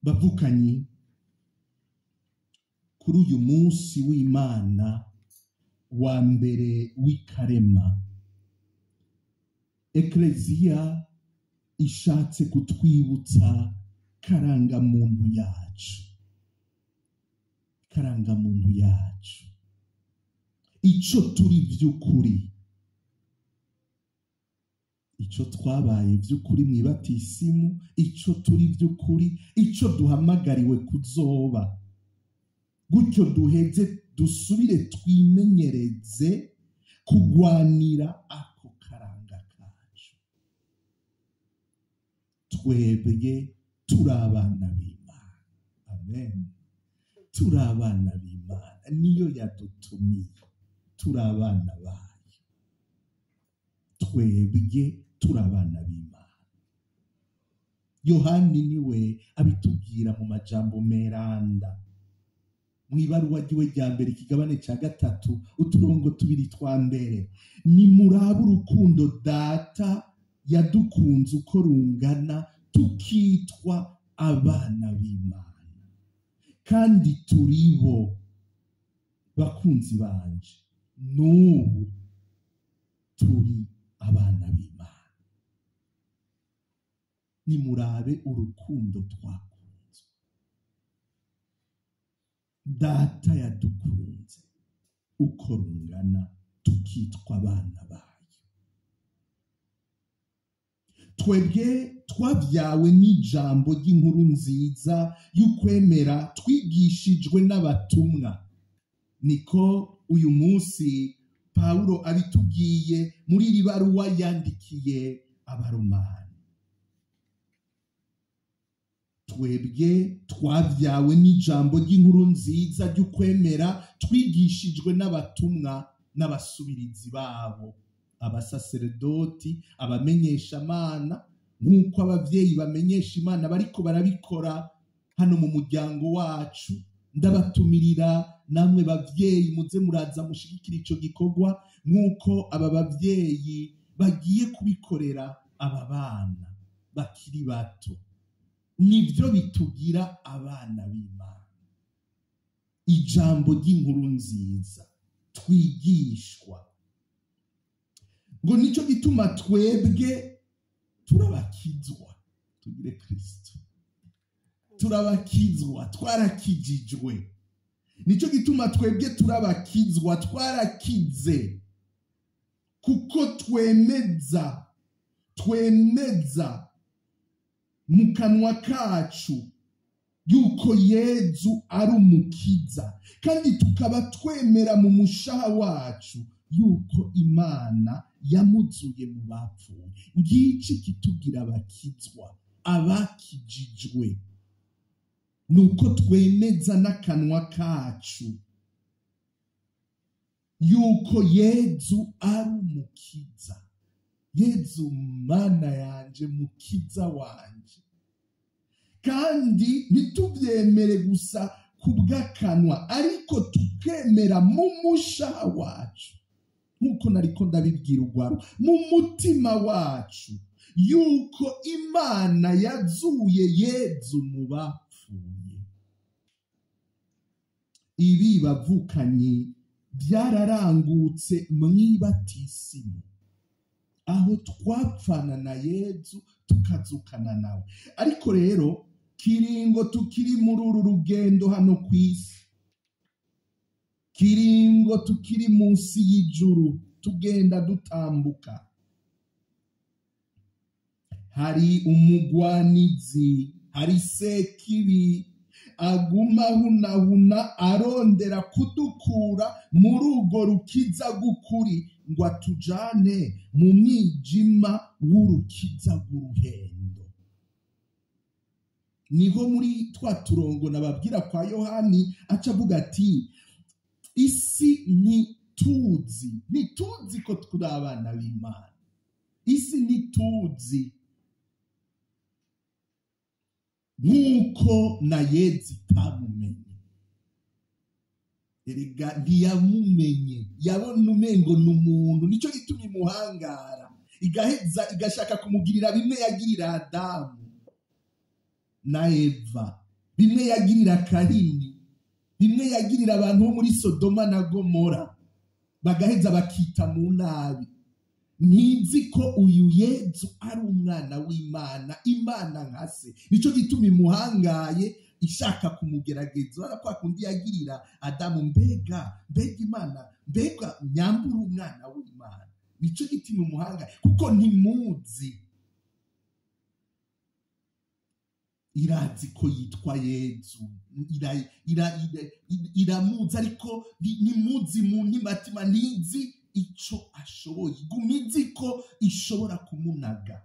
Bavukanyi, kuri uyu munsi w'Imana wa mbere w'ikarema, Ekleziya ishatse kutwibutsa karangamuntu yacu, karangamuntu yacu, ico turi vy'ukuri, ico twabaye vy'ukuri mw'ibatisimu, ico turi vy'ukuri, ico duhamagariwe kuzoba. Gutyo duheze dusubire twimenyereze kugwanira ako karanga kacu. Twebwe turi abana b'Imana. Amen. Turi abana b'Imana, niyo yadutumiye, turi abana bayo. Twebwe turi abana b'Imana. Yohani niwe abitubwira mu majambo meranda, mw'ibaruwa ryiwe rya mbere ikigabane ca 3 uturongo 2 twa mbere: nimurabe urukundo Data yadukunze uko rungana, tukitwa abana b'Imana, kandi turibo. Bakunzi banje, n'ubu turi abana b'Imana. Nimurabe urukundo twakunze, Data yadukunze uko rungana, tukitwa abana bayo. Twebwe twabyawe n'ijambo ry'inkuru nziza y'ukwemera twigishijwe n'abatumwa. Niko uyu munsi Pawulo abitubwiye muri iri baruwa yandikiye Abaromani. Twebwe twabyawe n'ijambo ry'inkuru nziza ry'ukwemera twigishijwe n'abatumwa n'abasubirizi babo, abasaseredoti, abamenyeshamana, nk'uko abavyeyi bamenyesha Imana bariko barabikora hano mu muryango wacu. Ndabatumirira namwe bavyeyi muze muraza mushigikira ico gikorwa, nk'uko aba bavyeyi bagiye kubikorera aba bana bakiri bato. Nivyo bitugira abana b'Imana. Ijambo ry'inkuru nziza twigishwa, ngo nico gituma twebwe turabakizwa, tugire Kristo, turabakizwa, twarakijijwe. Nico gituma twebwe turabakizwa, twarakize, kuko twemeza mu kanwa kacu yuko Yezu ari umukiza, kandi tukaba twemera mu mushaha wacu yuko Imana yamuzuye mu bapfuye. Ngiki kitugira abakizwa, abakijijwe, nuko twemeza n'akanwa kacu yuko Yezu ari umukiza. Yezu Mana yanje, mukiza wanje. Kandi ntituvyemere gusa kubw'akanwa, ariko tukemera mu mushaha wacu, nkuko nariko ndabibwira urwaro, mu mutima wacu yuko Imana yazuye Yezu mu bapfuye. Ibi bavukanyi byararangutse mw'ibatisimu, aho twapfana na Yezu tukazukana nawe. Ariko rero kiringo tukiri muri uru rugendo hano kw'isi, kiringo tukiri munsi y'ijuru tugenda dutambuka, hari umugwanizi, hari sekibi aguma hunahuna arondera kudukura muri urwo rukiza rw'ukuri ngo atujane mu mwijima w'urukiza rw'uruhendo. Niho muri twa turongo nababwira kwa Yohani aca avuga ati isi ntituzi, ntituzi ko turi abana b'Imana, isi ntituzi nk'uko na Yezu itamumenye. Erega ntiyamumenye, yabona umengo ni umuntu, nico gituma imuhangara, igaheza igashaka kumugirira bimwe yagirira Adamu na Eva. Bimwe yagirira Karini, bimwe yagirira abantu bo muri Sodoma na Gomora, bagaheza bakita mu nabi. Ntizi ko uyu Yezu ari umwana w'Imana, Imana nka se. Nico gituma imuhangaye ishaka kumugerageza. Urabona kwa kundi yagirira Adamu, mbega Imana, mbega nyambura umwana w'Imana. Nico gituma imuhangaye, kuko ntimuzi. Irazi ko yitwa Yezu, iramuzi, ariko ntimuzi mu ntimatima, ntizi ico ashoboye. Iguma izi ko ishobora kumunaga.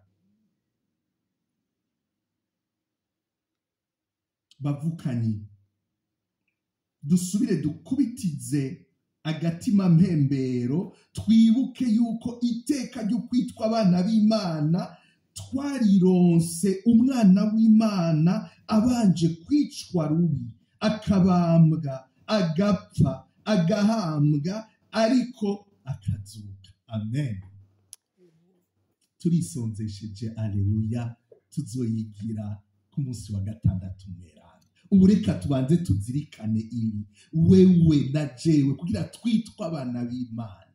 Bavukanyi, dusubire dukubitize agatima mpembero, twibuke yuko iteka ryo kwitwa abana b'Imana twarironse umwana w'Imana abanje kwicwa rubi, akabambwa, agapfa, agahambwa, ariko akazuka. Amen. Turisonzesheje, aleluya. Tuzoyigira ku munsi wa gatandatu mweranda. Ubu reka tubanze tuzirikane ibi, wewe na jewe, kugira twitwa abana b'Imana.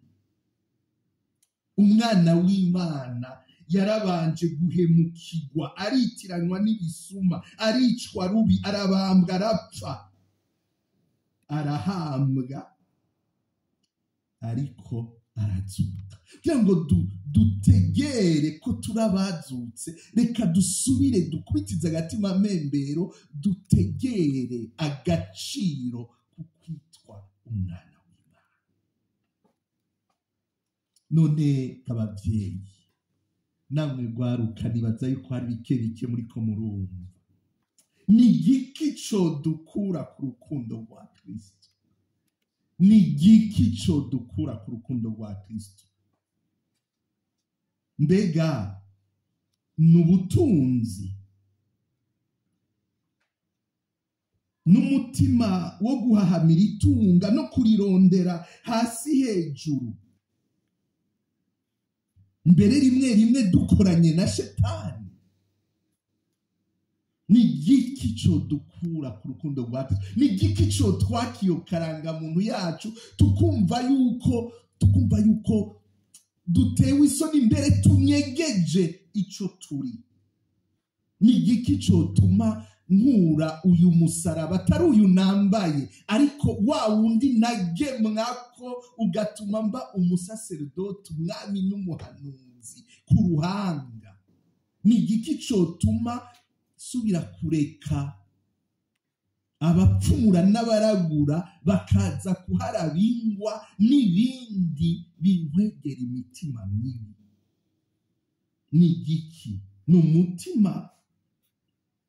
Umwana w'Imana yarabanje guhemukirwa, aritiranywa n'ibisuma, aricwa rubi, arabambwa, arapfa, arahambwa, ariko arazuka. Kugira ngo dutegere ko turabazutse, reka dusubire dukubitize agatima mpembero, dutegere agaciro ku kwitwa umwana w'Imana. None abavyeyi namwe rwaruka, nibaza yuko hari bike bike muri ko murumva. Ni igiki codukura ku rukundo rwa Kristo? Ni igiki codukura ku rukundo rwa Kristo? Mbega ni ubutunzi, n'umutima wo guhahamira itunga no kurirondera hasi hejuru, mbere rimwe rimwe dukoranye na Shetani? Ni igiki codukura ku rukundo rwa Kristo? Ni igiki cotwaka iyo karangamuntu yacu, tukumva yuko dutewe isoni, mbere tunyegeje ico turi? Ni igiki cotuma nkura uyu musaraba, atari uyu nambaye, ariko wa wundi nagemwako, ugatuma mba umusaseredoti, umwami n'umuhanuzi ku ruhanga? Ni igiki cotuma subira kureka abapfumura n'abaragura bakaza kuharabingwa n'ibindi binkwegera imitima mibi? Ni igiki? Ni umutima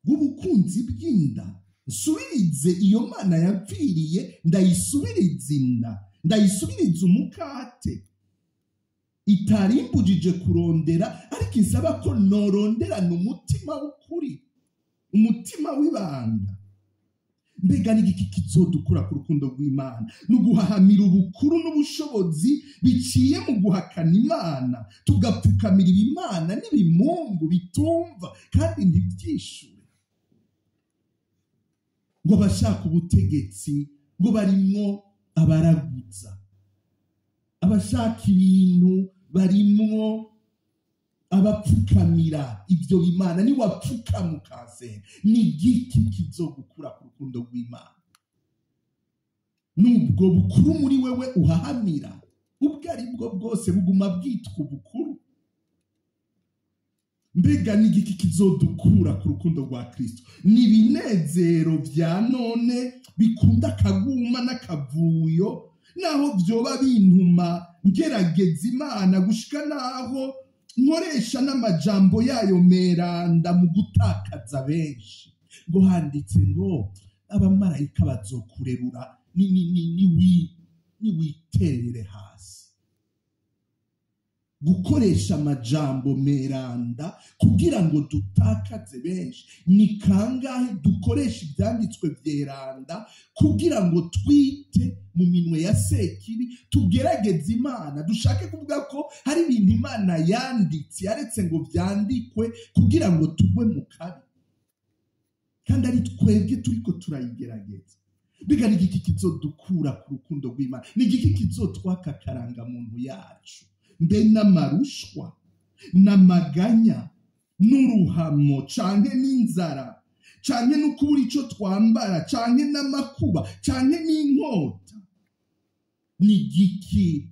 w'ubukunzi bw'inda. Nsubirize iyo Mana yapfiriye, ndayisubirize inda, ndayisubirize umukate itarimbujije kurondera, ariko isaba ko noronderana umutima w'ukuri, umutima w'ibanga. Mbega n'igiki kizodukura ku rukundo rw'Imana? Ni uguhahamira ubukuru n'ubushobozi biciye mu guhakana Imana, tugapfukamira ibimana n'ibimungu bitumva kandi ntibyishure. Ngo abashaka ubutegetsi ngo barimwo abaraguza, abashaka ibintu barimwo abapfukamira ibyo bimana. Ni wapfukama ukasenga, ni igiki kizogukura ku rukundo rw'Imana? Nubwo bukuru muri wewe uhahamira, ubwo ari bwo bwose buguma bwitwa ubukuru. Mbega ni igiki kizodukura ku rukundo rwa Kristo? Ni ibinezero vya none bikunda akaguma n'akavuyo, naho vyoba bintuma ngerageza Imana gushika naho nkoresha n'amajambo yayo meranda mu gutakaza benshi. Ngo handitse ngo abamarayika bazokurerura, ni witerere hasi. Gukoresha amajambo meranda kugira ngo dutakaze benshi. Ni kangahe dukoresha ibyanditswe byeranda kugira ngo twite mu minwe ya Sekibi, tugerageze Imana, dushake kuvuga ko hari ibintu Imana yanditse yaretse ngo byandikwe kugira ngo tugwe mu kabi. Kandi ari twebwe turiko turayigerageza. Mbega ni igiki kizodukura ku rukundo rw'Imana? Ni igiki kizotwaka akarangamuntu yacu? Mbe n'amarushwa, n'amaganya, n'uruhamo, canke n'inzara, canke n'ukubura ico twambara, canke n'amakuba, canke n'inkota? Ni igiki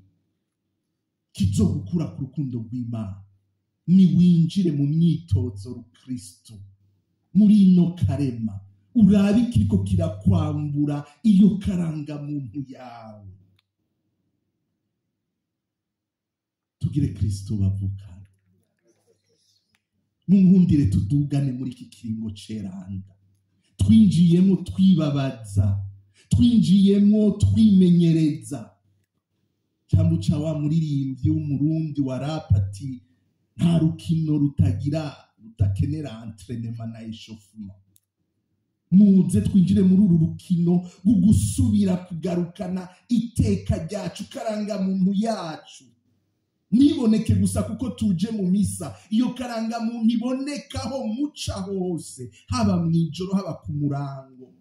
kizogukura ku rukundo rw'Imana? Ni winjire mu myitozo rukristo muri ino karema, urabe ikiriko kirakwambura iyo karangamuntu yawe. Tugire Kristo bavukana, munkundire tudugane muri iki kiringo ceranda twinjiyemo, twibabaza, twinjiyemo twimenyereza. Cyangwa uca wa muririmbyi w'umurundi wa rap ati nta rukino rutagira rudakenera entraînement na échauffement. Muze twinjire muri uru rukino rwo gusubira kugarukana iteka ryacu, karangamuntu yacu. Niboneke gusa kuko tuje mu misa, iyo karangamuntu ibonekaho muca hose, haba mw'ijoro, haba ku murango,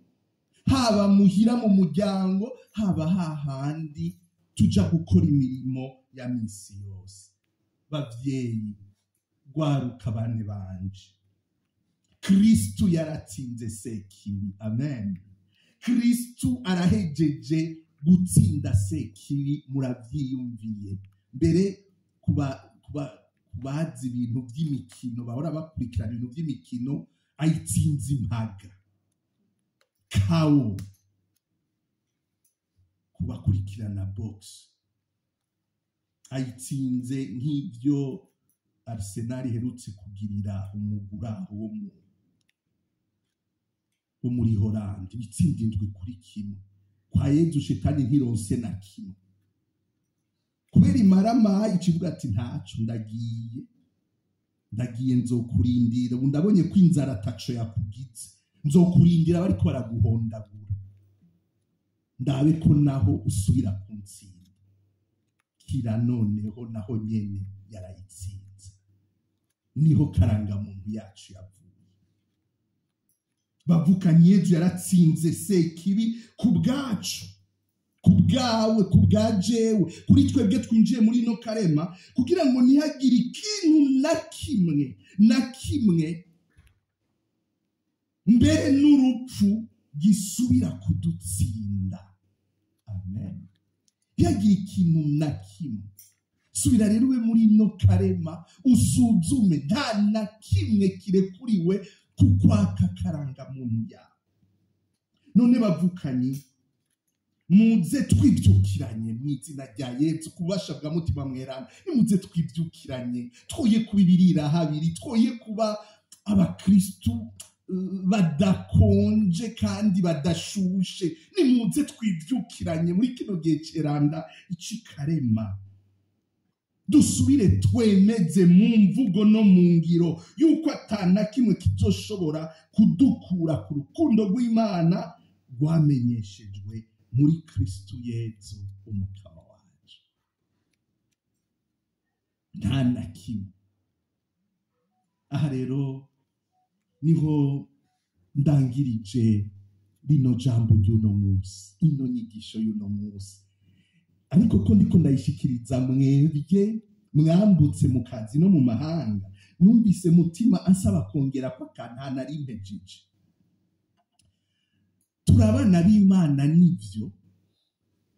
haba muhira mu muryango, haba hahandi tuja gukora imirimo ya misi yose. Bavyeyi, rwaruka bane banje, Kristu yaratsinze sekibi. Amen. Kristu arahejeje gutsinda sekibi, muravyiyumviye. Mbere kubazi ibintu by'imikino, bahora bakurikirana ibintu by'imikino, ayitsinze impaga kawo. Kubakurikirana box, ayitsinze nk'ibyo Arsenal iherutse kugirira umuguraho wo muri Holland, ibitsinda 7-1. Kwa Yezu shetani ntironse na kimwe, kubera imarama ikivuga ati ntaco, ndagiye nzokurindira. Ubu ndabonye ko inzara ataco yakugize, nzokurindira bariko baraguhondagura, ndabe ko naho usubira kuntsinda. Kira noneho naho nyene yarayitsinze. Niho karangamuntu yacu yavuye. Bavukanye, Yezu yaratsinze sekibi ku bwacu, ku bwawe, ku bwa jewe, kuri twebwe twinjiye muri ino karema, kugira ngo ntihagire ikintu na kimwe na kimwe mbere n'urupfu gisubira kudutsinda. Amen. Ntihagire ikintu na kimwe. Subira rero ube muri ino karema, usuzume, nta na kimwe kirekuriwe kukwaka karangamuntu yawe. None bavukanye, muze twibyukiranye mu izina rya Yezu, ku bubasha bwa Mutima Mweranda. Nimuze twibyukiranye, twoye kuba ibirira habiri, twoye kuba abakristu badakonje kandi badashushe. Nimuze twibyukiranye muri kino gihe ceranda icikarema, dusubire twemeze mu mvugo no mu ngiro yuko atana kimwe kizoshobora kudukura ku rukundo rw'Imana rwamenyeshejwe muri Kristu Yezu umukama wacu. Nta na kimwe. Aha rero niho ndangirije rino jambo ry'uno munsi, ino nyigisho y'uno munsi. Ariko ko ndiko ndayishikiriza mwebwe mwambutse mu kazi no mu mahanga, numvise mutima ansaba kongera ko akantu nari mpejeje. Turi abana b'Imana nivyo,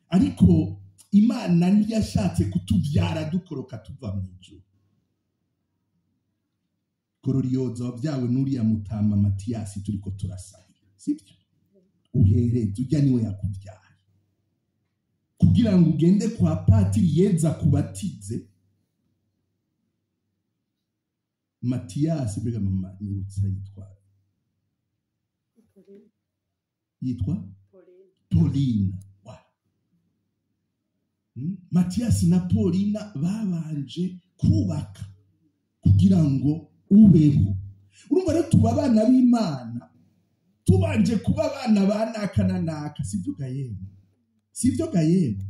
ariko Imana ntiyashatse kutuvyara dukoroka tuva mu ijuru. Kororiyoza wavyawe n'uriya mutama Matiyasi turiko turasabira, sivyo? Uhereze ujya niwe yakuvyaye, kugira ngo ugende kwa patiri yeza kubatize. Matiyasi, mbega mama nibutsa yitwa Pauline. Wa Matiyasi na Paulina babanje kubaka kugira ngo ubeho. Urumva rero tuba abana b'Imana tubanje kuba abana ba naka na naka, sivyo gayemwe? Sivyo gayemwe?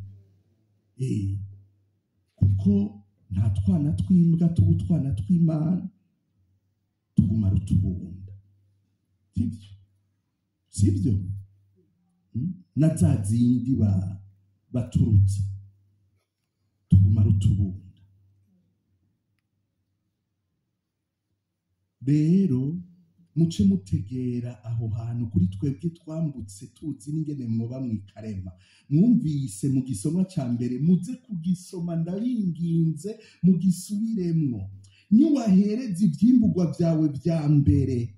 Kuko nta twana tw'imbwa tuba utwana tw'Imana, tuguma rutubunda, sivyo? Sibyo? Na za zindi baturutsa tuguma rutubunda. Rero muce mutegera aho hantu kuri twebwe twambutse tuzi n'ingene mwoba mwikarema. Mwumvise mu gisomwa ca mbere, muze kugisoma ndabinginze mugisubiremwo. Niwahereza ivyimburwa vyawe vya mbere,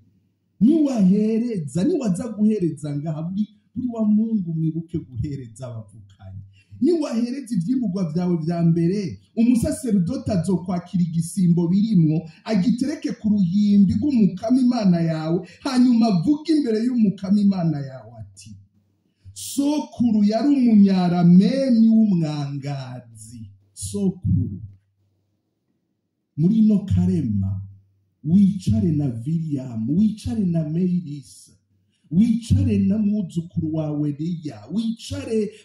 niwahereza, niwaza guhereza ngaha buri wa Mungu, mwibuke guhereza abavukanyi. Niwahereza ivyimburwa vyawe vya mbere, umusaserodoti azokwakira igisimbo birimwo, agitereke ku ruhimbi rw'umukama Imana yawe, hanyuma avuge imbere y'umukama Imana yawe ati: sokuru yari umunyarameni w'umwangazi. Sokuru muri ino karema, wicare na William, wicare na Meirisa, wicare na mwuzukuru wawe Liya,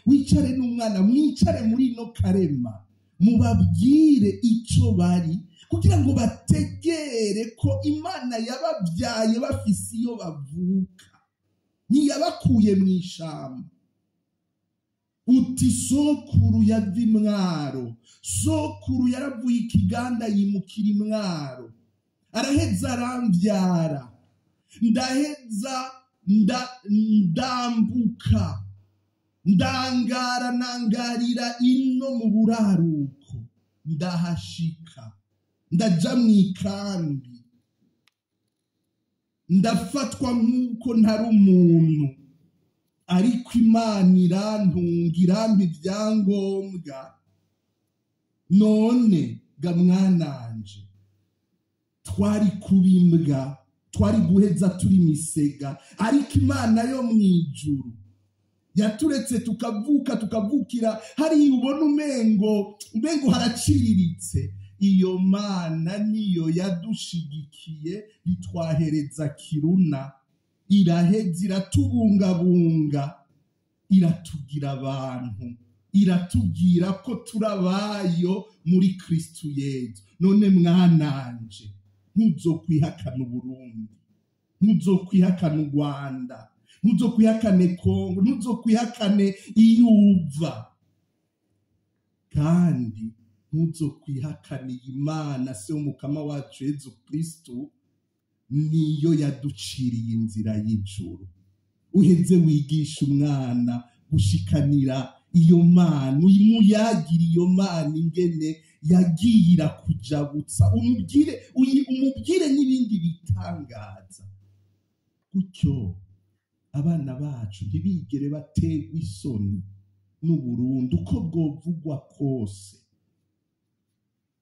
wicare n'umwana, mwicare muri ino karema, mubabwire ico bari, kugira ngo bategere ko Imana yababyaye bafise iyo bavuka, ntiyabakuye mw'ishamba. Uti sokuru yava imwaro, sokuru yaravuye ikiganda yimukira imwaro, araheza arambyara, ndaheza ndambuka, ndangara nangarira ino mu buraruko, ndahashika, ndaja mw'ikambi, ndafatwa nk'uko ntari umuntu, ariko Imana irantunga, irampa ibyangombwa. None ga mwananje, twari kubimbwa, twari guheza turi misega, ariko Imana yo mwijuru yaturetse tukavuka, tukavukira hari ubona umengo haraciriritse. Iyo Mana niyo yadushigikiye, itwahereza kiruna, iraheza iratubungabunga, iratugira abantu, iratubwira ko turabayo muri Kristu Yezu. None mwananje, ntuzokwihakana Uburundi, ntuzokwihakana u Rwanda, ntuzokwihakane Kongo, ntuzokwihakane iyo uva, kandi ntuzokwihakane Imana se w'umukama wacu Yezu Kristu, niyo yaduciriye inzira y'ijuru. Uheze wigisha umwana gushikanira iyo Mana, umuyagire iyo Mana ingene yagiye irakujabutsa, umubwire n'ibindi bitangaza. Gutyo abana bacu ntibigere baterwa isoni n'Uburundi uko bwovugwa kose,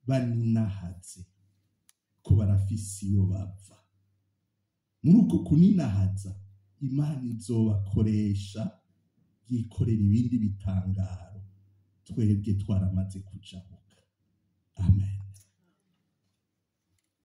baninahaze ko barafise iyo bava. Muri uko kuninahaza, Imana izobakoresha yikorera ibindi bitangaro twebwe twaramaze kujabuka. Amen.